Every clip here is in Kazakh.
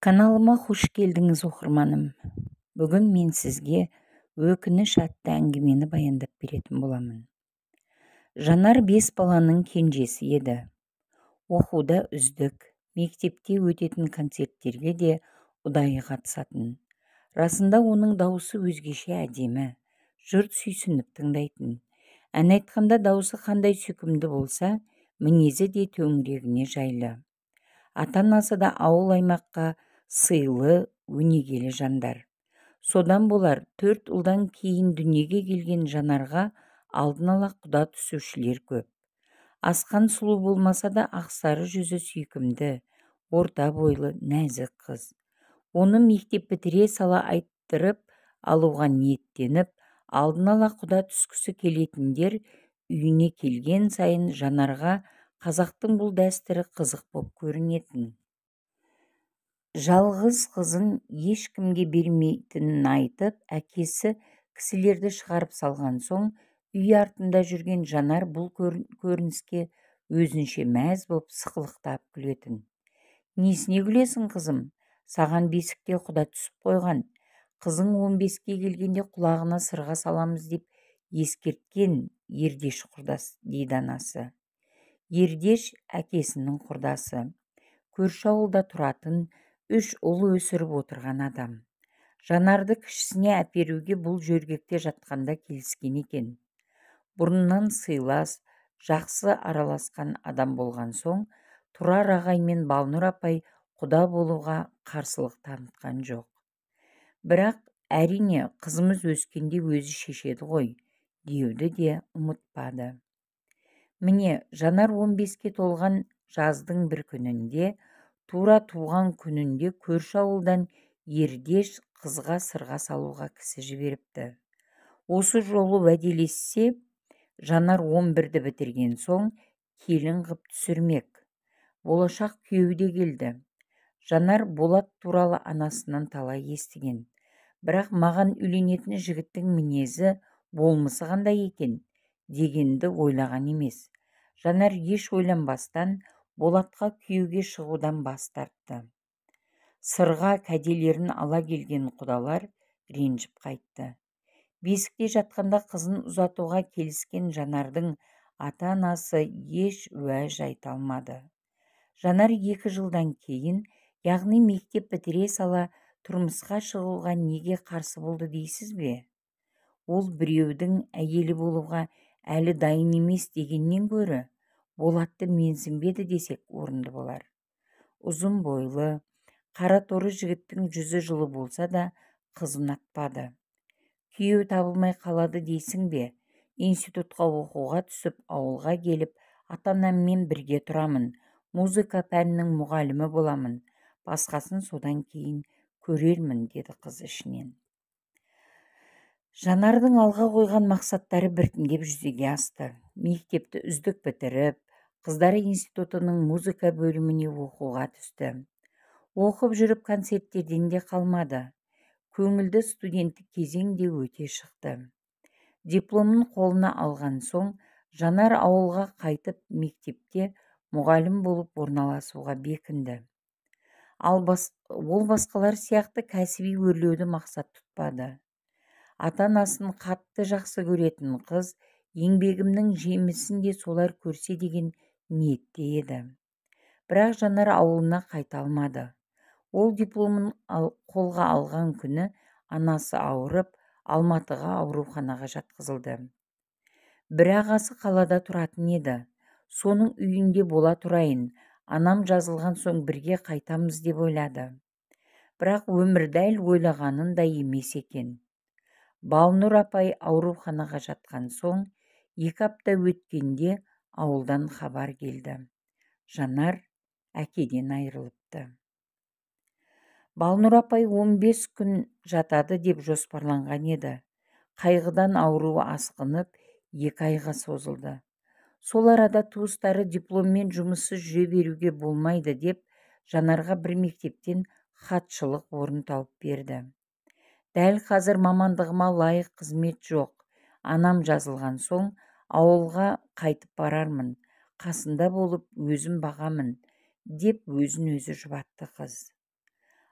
Каналыма қош келдіңіз, оқырманым. Бүгін мен сізге өкініш атты әңгімені баяндап беретін боламын. Жанар 5 баланың кенжесі еді. Оқуда үздік, мектепте өтетін концерттерге де ұдайы қатысатын. Расында оның дауысы өзгеше әдемі, жұрт сүйсініп тыңдайтын. Ән айтқанда дауысы қандай сүйкімді болса, мінезі де төңірегіне жайлы. Ата-анасы да ауыл аймаққа сыйлы, өнегелі жандар. Содан болар, 4 ұлдан кейін дүниеге келген Жанарға алдын ала құда түсушілер көп. Асқан сұлу болмаса да ақсары жүзі сүйкімді, орта бойлы, нәзік қыз. Оны мектеп бітіре сала айттырып алуға ниеттеніп, алдын ала құда түскісі келетіндер үйіне келген сайын Жанарға қазақтың бұл дәстүрі қызық боп көрінетін. Жалғыз қызын ешкімге бермейтінін айтып, әкесі кісілерді шығарып салған соң, үй артында жүрген Жанар бұл көрініске өзінше мәз боп сықылықтап күлетін. Несіне күлесің, қызым? Саған бесікте құда түсіп қойған. Қызың 15-ке келгенде құлағына сырға саламыз деп ескерткен Ердеш құрдас, дейді анасы. Ердеш әкесінің құрдасы. Көрші ауылда тұратын, 3 ұл өсіріп отырған адам. Жанарды кішісіне әперуге бұл жөргекте жатқанда келіскен екен. Бұрыннан сыйлас, жақсы араласқан адам болған соң, Тұрар ағай мен Балнұр апай құда болуға қарсылық танытқан жоқ. Бірақ әрине қызымыз өскенде өзі шешеді ғой, деуді де ұмытпады. Міне, Жанар 15-ке толған жаздың бір күнінде, тура туған күнінде көрші ауылдан Ердеш қызға сырға салуға кісі жіберіпті. Осы жолы уәделессе, Жанар 11-ді бітірген соң келін ғып түсірмек. Болашақ күйеуі де келді. Жанар Болат туралы анасынан талай естіген. Бірақ маған үйленетін жігіттің мінезі, болмысы қандай екен дегенді ойлаған емес. Жанар еш ойланбастан Болатқа күйеуге шығудан бас тартты. Сырға кәделерін ала келген құдалар ренжіп қайтты. Бесікте жатқанда қызын ұзатуға келіскен Жанардың ата-анасы еш уәж айта алмады. Жанар 2 жылдан кейін, яғни мектеп бітіре сала тұрмысқа шығуға неге қарсы болды дейсіз бе? Ол біреудің әйелі болуға әлі дайын емес дегеннен гөрі, Болатты менсінбеді десек орынды болар. Ұзын бойлы, қара торы жігіттің жүзі жылы болса да қыз ұнатпады. Күйеу табылмай қалады дейсің бе? Институтқа оқуға түсіп, ауылға келіп, ата-анаммен бірге тұрамын, музыка пәнінің мұғалімі боламын, басқасын содан кейін көрермін, деді қыз ішінен. Жанардың алға қойған мақсаттары біртіндеп жүзеге асты. Мектепті үздік бітіріп, қыздары институтының музыка бөліміне оқуға түсті. Оқып жүріп концерттерден де қалмады. Көңілді студенттік кезең де өте шықты. Дипломын қолына алған соң, Жанар ауылға қайтып мектепте мұғалім болып орналасуға бекінді. Ал ол басқалар сияқты кәсіби өрлеуді мақсат тұтпады. Ата-анасын қатты жақсы көретін қыз еңбегімнің жемісін де солар көрсе деген ниетте еді. Бірақ Жанар ауылына қайта алмады. Ол дипломын қолға алған күні анасы ауырып, Алматыға ауруханаға жатқызылды. Бір ағасы қалада тұратын еді. Соның үйінде бола тұрайын, анам жазылған соң бірге қайтамыз деп ойлады. Бірақ өмір дәл ойлағанындай емес екен. Балнұр апай ауруханаға жатқан соң, 2 апта өткенде ауылдан хабар келді. Жанар әкеден айырылыпты. Балнұр апай 15 күн жатады деп жоспарланған еді. Қайғыдан ауруы асқынып, 2 айға созылды. Сол арада туыстары дипломмен жұмыссыз жүре беруге болмайды деп Жанарға бір мектептен хатшылық орын тауып берді. Дәл қазір мамандығыма лайық қызмет жоқ. Анам жазылған соң ауылға қайтып барармын, қасында болып өзім бағамын, деп өзін өзі жұбатты қыз.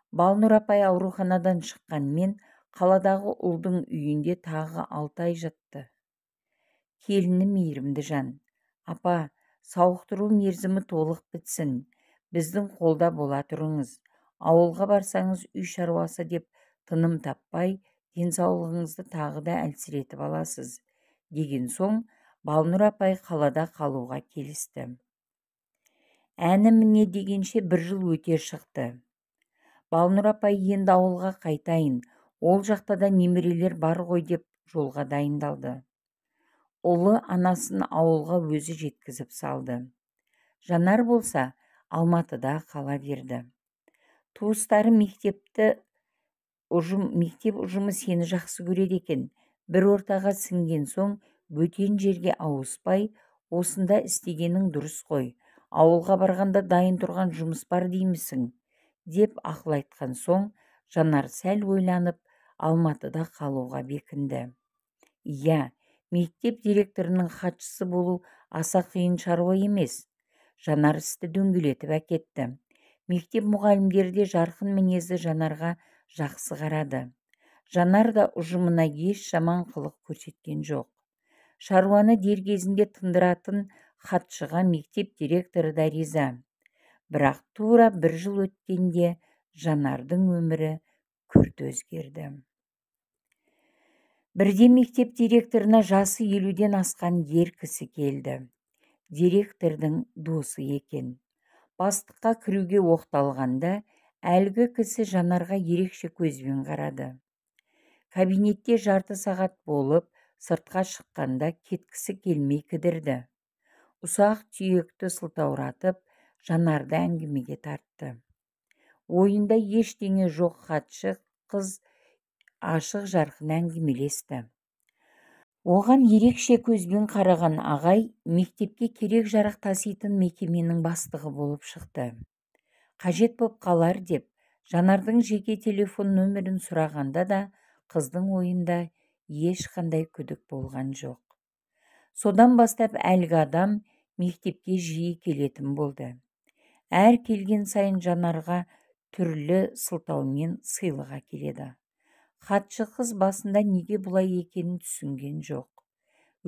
Балнұр апай ауруханадан шыққанмен қаладағы ұлдың үйінде тағы 6 ай жатты. Келіні мейірімді жан. Апа, сауықтыру мерзімі толық бітсін, біздің қолда бола тұрыңыз. Ауылға барсаңыз үй шаруасы деп тыным таппай, денсаулығыңызды тағы да әлсіретіп аласыз, деген соң Балнұр апай қалада қалуға келісті. Әні міне дегенше бір жыл өте шықты. Балнұр апай енді ауылға қайтайын, ол жақта да немерелер бар ғой деп жолға дайындалды. Ұлы анасын ауылға өзі жеткізіп салды. Жанар болса, Алматыда қала берді. Туыстары мектеп ұжымы сені жақсы көреді екен, бір ортаға сіңген соң бөтен жерге ауыспай, осында істегенің дұрыс қой, ауылға барғанда дайын тұрған жұмыс бар деймісің, деп ақыл айтқан соң, Жанар сәл ойланып, Алматыда қалуға бекінді. Иә, мектеп директорының хатшысы болу аса қиын шаруа емес. Жанар істі дөңгелетіп әкетті. Мектеп мұғалімдері де жарқын мінезді Жанарға жақсы қарады. Жанар да ұжымына еш жаман қылық көрсеткен жоқ. Шаруаны дер кезінде тындыратын хатшыға мектеп директоры да риза. Бірақ тура бір жыл өткенде Жанардың өмірі күрт өзгерді. Бірде мектеп директорына жасы 50-ден асқан ер кісі келді. Директордың досы екен. Бастыққа кіруге оқталғанда, әлгі кісі Жанарға ерекше көзбен қарады. Кабинетте жарты сағат болып, сыртқа шыққанда кеткісі келмей кідірді. Ұсақ түйекті сылтауратып, Жанарды әңгімеге тартты. Ойында ештеңе жоқ хатшы қыз ашық жарқын әңгімелесті. Оған ерекше көзбен қараған ағай мектепке керек-жарақ таситын мекеменің бастығы болып шықты. Қажет боп қалар деп Жанардың жеке телефон нөмірін сұрағанда да қыздың ойында ешқандай күдік болған жоқ. Содан бастап әлгі адам мектепке жиі келетін болды. Әр келген сайын Жанарға түрлі сылтаумен сыйлық әкеледі. Хатшы қыз басында неге бұлай екенін түсінген жоқ.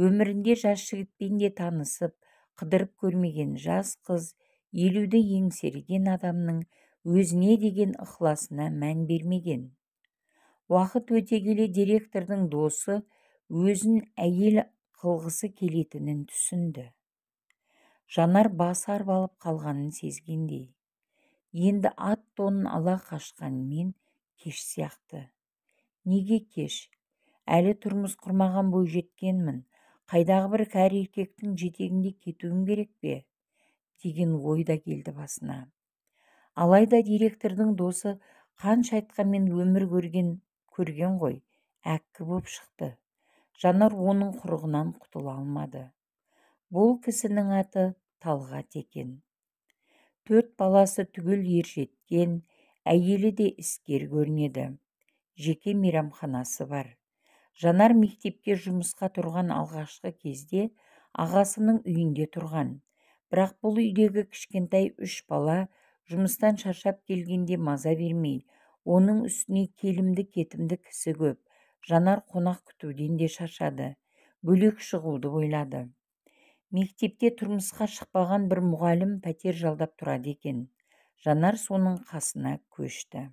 Өмірінде жас жігітпен де танысып, қыдырып көрмеген жас қыз 50-ді еңсерген адамның өзіне деген ықыласына мән бермеген. Уақыт өте келе директордың досы өзін әйел қылғысы келетінін түсінді. Жанар басы арбалып қалғанын сезгендей. Енді ат тонын ала қашқанмен кеш сияқты. Неге кеш? Әлі тұрмыс құрмаған бойжеткенмін. Қайдағы бір кәрі еркектің жетегінде кетуім керек пе? Деген ой да келді басына. Алайда директордың досы қанша айтқанмен өмір көрген ғой, әккі боп шықты. Жанар оның құрығынан құтыла алмады. Бұл кісінің аты Талғат екен. 4 баласы түгел ержеткен, әйелі де іскер көрінеді. Жеке мейрамханасы бар. Жанар мектепке жұмысқа тұрған алғашқы кезде ағасының үйінде тұрған. Бірақ бұл үйдегі кішкентай 3 бала жұмыстан шаршап келгенде маза бермей, оның үстіне келімді-кетімді кісі көп. Жанар қонақ күтуден де шаршады. Бөлек шығуды ойлады. Мектепте тұрмысқа шықпаған бір мұғалім пәтер жалдап тұрады екен. Жанар соның қасына көшті.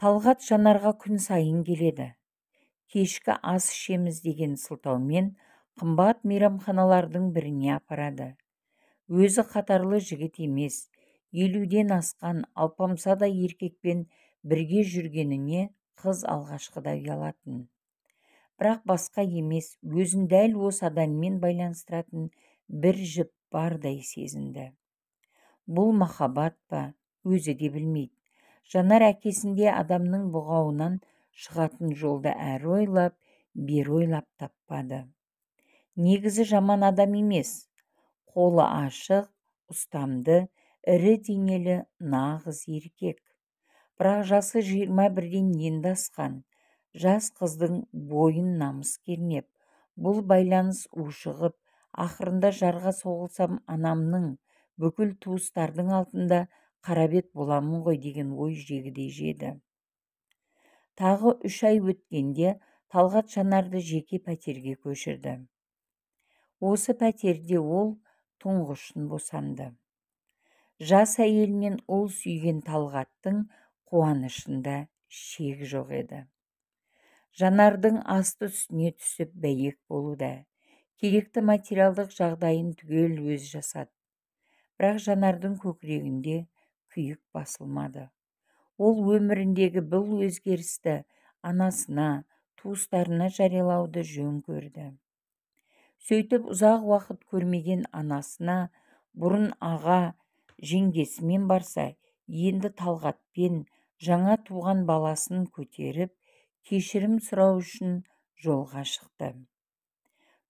Талғат Жанарға күн сайын келеді. Кешкі ас ішеміз деген сылтаумен қымбат мейрамханалардың біріне апарады. Өзі қатарлы жігіт емес, 50-ден асқан алпамсадай еркекпен бірге жүргеніне қыз алғашқыда ұялатын. Бірақ басқа емес, өзін дәл осы адаммен байланыстыратын бір жіп бардай сезінді. Бұл махаббат па, өзі де білмейді. Жанар әкесінде адамның бұғауынан шығатын жолды әрі ойлап, бері ойлап таппады. Негізі жаман адам емес, қолы ашық, ұстамды, ірі денелі нағыз еркек. Бірақ жасы 21-ден енді асқан, жас қыздың бойын намыс кернеп, бұл байланыс ушығып, ақырында жарға соғылсам анамның, бүкіл туыстардың алдында қарабет боламын ғой деген ой жегідей жеді. Тағы 3 ай өткенде Талғат Жанарды жеке пәтерге көшірді. Осы пәтерде ол тұңғышын босанды. Жас әйелінен ұл сүйген Талғаттың қуанышында шек жоқ еді. Жанардың асты үстіне түсіп бәйек болуда. Керекті материалдық жағдайын түгел өзі жасады. Бірақ Жанардың көкірегінде күйік басылмады. Ол өміріндегі бұл өзгерісті анасына, туыстарына жариялауды жөн көрді. Сөйтіп ұзақ уақыт көрмеген анасына бұрын аға жеңгесімен барса, енді Талғатпен жаңа туған баласын көтеріп, кешірім сұрау үшін жолға шықты.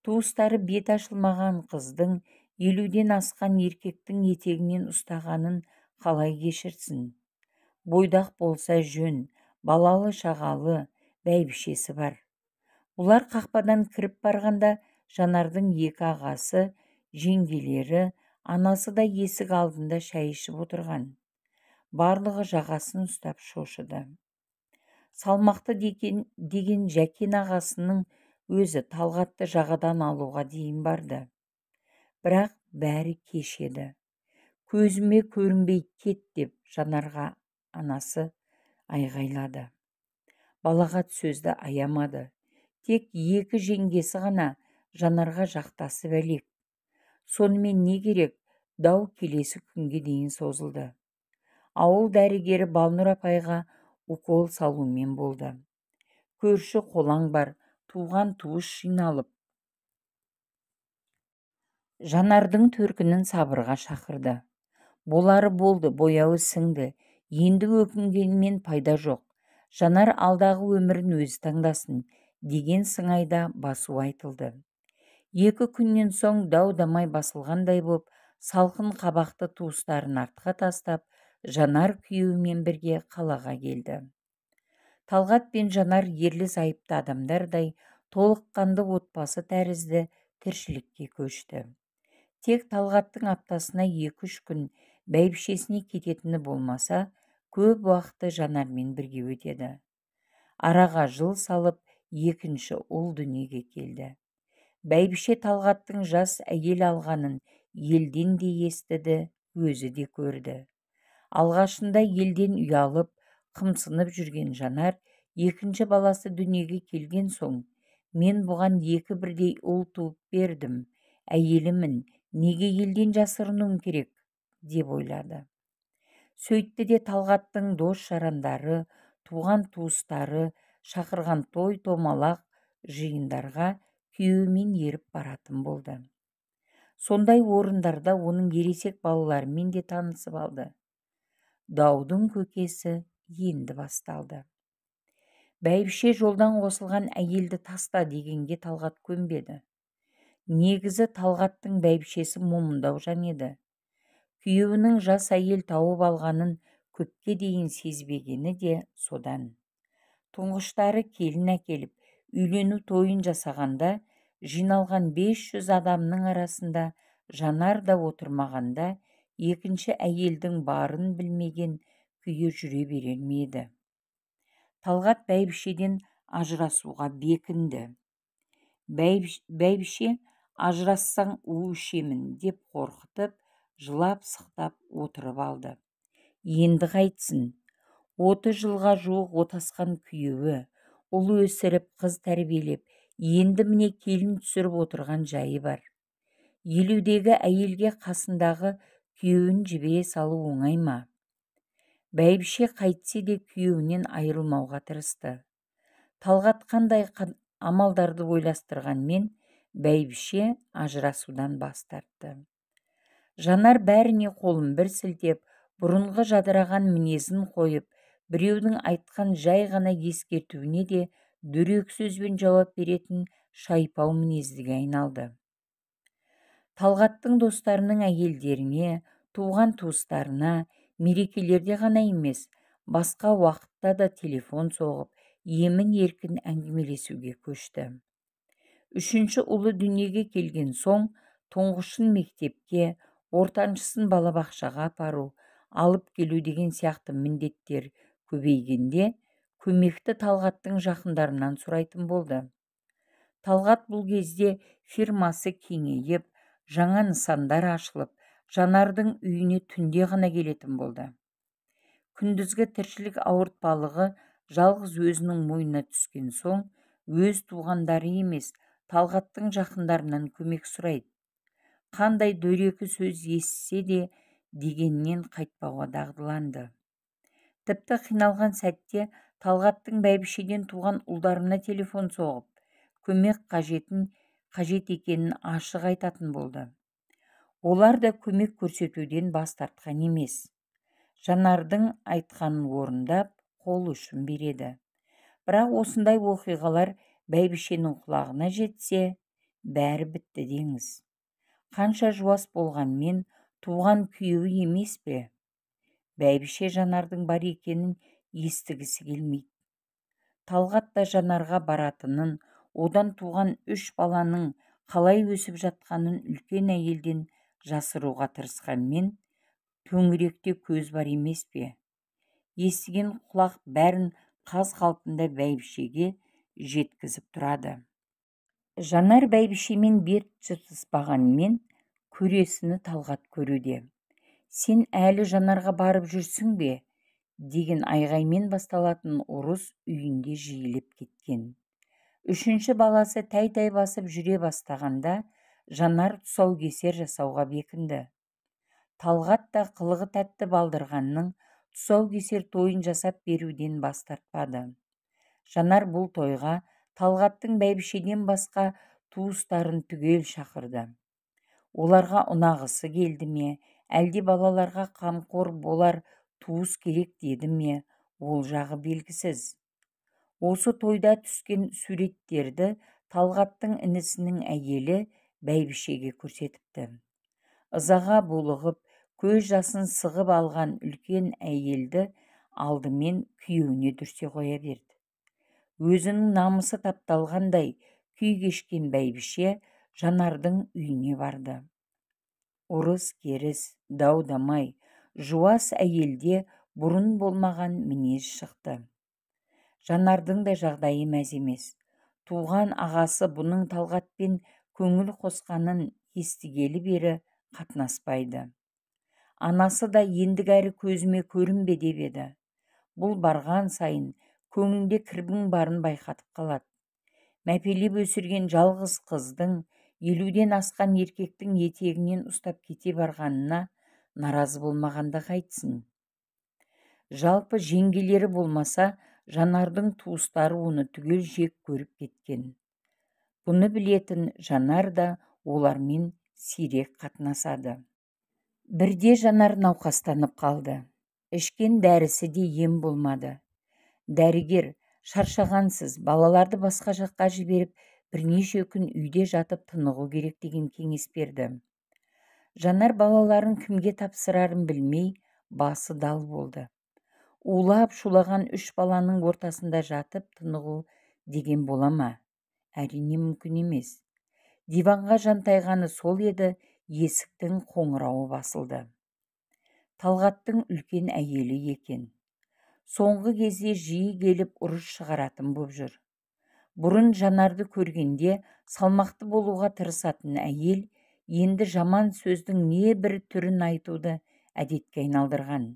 Туыстары бет ашылмаған қыздың 50-ден асқан еркектің етегінен ұстағанын қалай кешірсін? Бойдақ болса жөн, балалы шағалы, бәйбішесі бар. Бұлар қақпадан кіріп барғанда Жанардың екі ағасы, жеңгелері, анасы да есік алдында шай ішіп отырған. Барлығы жағасын ұстап шошыды. Салмақты деген Жәкен ағасының өзі Талғатты жағадан алуға дейін барды. Бірақ бәрі кеш еді. Көзіме көрінбей кет деп Жанарға анасы айғайлады. Балағат сөзді аямады. Тек екі жеңгесі ғана Жанарға жақтасып әлек. Сонымен не керек, дау келесі күнге дейін созылды. Ауыл дәрігері Балнұр апайға укол салумен болды. Көрші қолаң бар, туған туыс жиналып, Жанардың төркінін сабырға шақырды. Болары болды, бояуы сіңді, енді өкінгенмен пайда жоқ. Жанар алдағы өмірін өзі таңдасын, деген сыңайда басу айтылды. 2 күннен соң дау-дамай басылғандай боп, салқын қабақты туыстарын артқа тастап, Жанар күйеуімен бірге қалаға келді. Талғат пен Жанар ерлі-зайыпты адамдардай толыққанды отбасы тәрізді тіршілікке көшті. Тек Талғаттың аптасына 2-3 күн бәйбішесіне кететіні болмаса, көп уақыты Жанармен бірге өтеді. Араға жыл салып, екінші ұл дүниеге келді. Бәйбіше Талғаттың жас әйел алғанын елден де естіді, өзі де көрді. Алғашында елден ұялып, қымсынып жүрген Жанар, екінші баласы дүниеге келген соң, мен бұған 2 бірдей ұл туып бердім, әйелімін, неге елден жасырынуым керек, деп ойлады. Сөйтті де Талғаттың дос жарандары, туған туыстары, шақырған той томалақ жиындарға күйеуімен еріп баратын болды. Сондай орындарда оның ересек балаларымен де танысып алды. Даудың көкесі енді басталды. Бәйбіше жолдан қосылған әйелді таста дегенге Талғат көнбеді. Негізі Талғаттың бәйбішесі момындау жан еді. Күйеуінің жас әйел тауып алғанын көпке дейін сезбегені де содан. Тұңғыштары келін әкеліп, үйлену тойын жасағанда, жиналған 500 адамның арасында Жанар да отырмағанда, екінші әйелдің барын білмеген күйі жүре берер ме еді? Талғат бәйбішеден ажырасуға бекінді. Бәйбіше ажырассаң у ішемін деп қорқытып, жылап сықтап отырып алды. Енді қайтсін? 30 жылға жуық отасқан күйеуі, ұл өсіріп, қыз тәрбиелеп, енді міне келін түсіріп отырған жайы бар. 50-дегі әйелге қасындағы күйеуін жібере салу оңай ма? Бәйбіше қайтсе де күйеуінен айырылмауға тырысты. Талғат қандай амалдарды ойластырғанмен, бәйбіше ажырасудан бас тартты. Жанар бәріне қолын бір сілтеп, бұрынғы жадыраған мінезін қойып, біреудің айтқан жай ғана ескертуіне де дөрекі сөзбен жауап беретін шайпау мінездіге айналды. Талғаттың достарының әйелдеріне, туған туыстарына, мерекелерде ғана емес, басқа уақытта да телефон соғып, емін-еркін әңгімелесуге көшті. Үшінші ұлы дүниеге келген соң, тұңғышын мектепке, ортаншысын балабақшаға апару, алып келу деген сияқты міндеттер көбейгенде көмекті Талғаттың жақындарынан сұрайтын болды. Талғат бұл кезде фирмасы кеңейіп, жаңа нысандар ашылып, Жанардың үйіне түнде ғана келетін болды. Күндізгі тіршілік ауыртпалығы жалғыз өзінің мойнына түскен соң, өз туғандары емес, Талғаттың жақындарынан көмек сұрайды. Қандай дөрекі сөз естісе де дегеннен қайтпауға дағдыланды. Тіпті қиналған сәтте Талғаттың бәйбішеден туған ұлдарына телефон соғып, көмек қажет екенін ашық айтатын болды. Олар да көмек көрсетуден бас тартқан емес. Жанардың айтқанын орындап, қол ұшын береді. Бірақ осындай оқиғалар бәйбішенің құлағына жетсе, бәрі бітті деңіз. Қанша жуас болғанмен туған күйеуі емес пе? Бәйбіше Жанардың бар екенін естігісі келмейді. Талғат та Жанарға баратынын, одан туған 3 баланың қалай өсіп жатқанын үлкен әйелден жасыруға тырысқанмен, төңіректе көз бар емес пе? Естіген құлақ бәрін қаз қалпында бәйбішеге жеткізіп тұрады. Жанар бәйбішемен бет жыртыспағанмен көресіні Талғат көруде. Сен әлі Жанарға барып жүрсің бе? Деген айғаймен басталатын ұрыс үйінде жиілеп кеткен. 3-ші баласы тәй-тәй басып жүре бастағанда Жанар тұсаукесер жасауға бекінді. Талғат та қылығы тәтті балдырғанның тұсаукесер тойын жасап беруден бас тартпады. Жанар бұл тойға Талғаттың бәйбішеден басқа туыстарын түгел шақырды. Оларға ұнағысы келді ме, әлде балаларға қамқор болар туыс керек деді ме, ол жағы белгісіз. Осы тойда түскен суреттерді Талғаттың інісінің әйелі бәйбішеге көрсетіпті. Ызаға булығып, көз жасын сығып алған үлкен әйелді алдымен күйеуіне дүрсе қоя берді. Өзінің намысы тапталғандай күй кешкен бәйбіше Жанардың үйіне барды. Ұрыс-керіс, дау-дамай, жуас әйелде бұрын болмаған мінез шықты. Жанардың да жағдайы мәз емес. Туған ағасы бұның Талғатпен көңіл қосқанын естігелі бері қатынаспайды. Анасы да ендігәрі көзіме көрінбе деп еді. Бұл барған сайын көңілінде кірбің барын байқатып қалады. Мәпелеп өсірген жалғыз қыздың 50-ден асқан еркектің етегінен ұстап кете барғанына наразы болмағанда қайтсын. Жалпы жеңгелері болмаса, Жанардың туыстары оны түгел жек көріп кеткен. Бұны білетін Жанар да олармен сирек қатынасады. Бірде Жанар науқастанып қалды. Ішкен дәрісі де ем болмады. Дәрігер, шаршағансыз, балаларды басқа жаққа жіберіп, бірнеше күн үйде жатып тынығу керек деген кеңес берді. Жанар балаларын кімге тапсырарын білмей, басы дал болды. Улап шулаған 3 баланың ортасында жатып тынығу деген бола ма? Әрине мүмкін емес. Диванға жантайғаны сол еді, есіктің қоңырауы басылды. Талғаттың үлкен әйелі екен. Соңғы кезде жиі келіп ұрыс шығаратын боп жүр. Бұрын Жанарды көргенде салмақты болуға тырысатын әйел енді жаман сөздің не бір түрін айтуды әдетке айналдырған.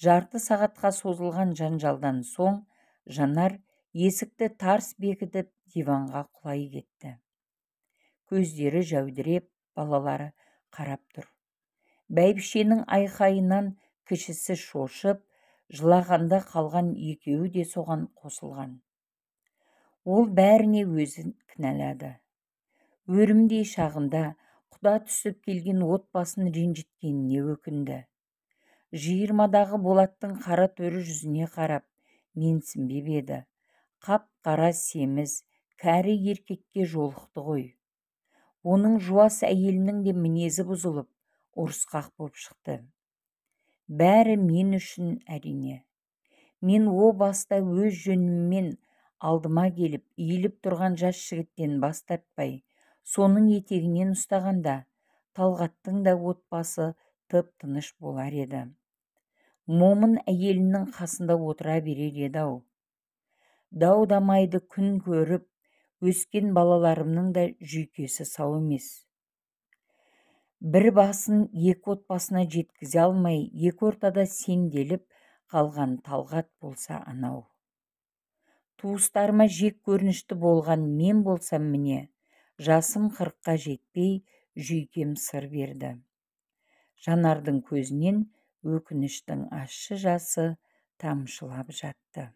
Жарты сағатқа созылған жанжалдан соң Жанар есікті тарс бекітіп диванға құлай кетті. Көздері жәудіреп, балалары қарап тұр. Бәйбішенің айқайынан кішісі шошып, жылағанда қалған екеуі де соған қосылған. Ол бәріне өзін кінәлады. Өрімдей шағында құда түсіп келген отбасын ренжіткеніне өкінді. 20-дағы Болаттың қара төрі жүзіне қарап, менсінбеп еді. Қап-қара семіз, кәрі еркекке жолықты ғой. Оның жуас әйелінің де мінезі бұзылып, ұрысқақ боп шықты. Бәрі мен үшін әрине. Мен о баста өз жөніммен алдыма келіп, иіліп тұрған жас жігіттен бас тартпай, соның етегінен ұстағанда, Талғаттың да отбасы тып-тыныш болар еді. Момын әйелінің қасында отыра берер еді-ау. Дау-дамайды күн көріп, өскен балаларымның да жүйкесі сау емес. Бір басын екі отбасына жеткізе алмай, екі ортада сенделіп қалған Талғат болса анау. Туыстарыма жек көрінішті болған мен болсам міне, жасым 40-қа жетпей, жүйкем сыр берді. Жанардың көзінен өкініштің ащы жасы тамшылап жатты.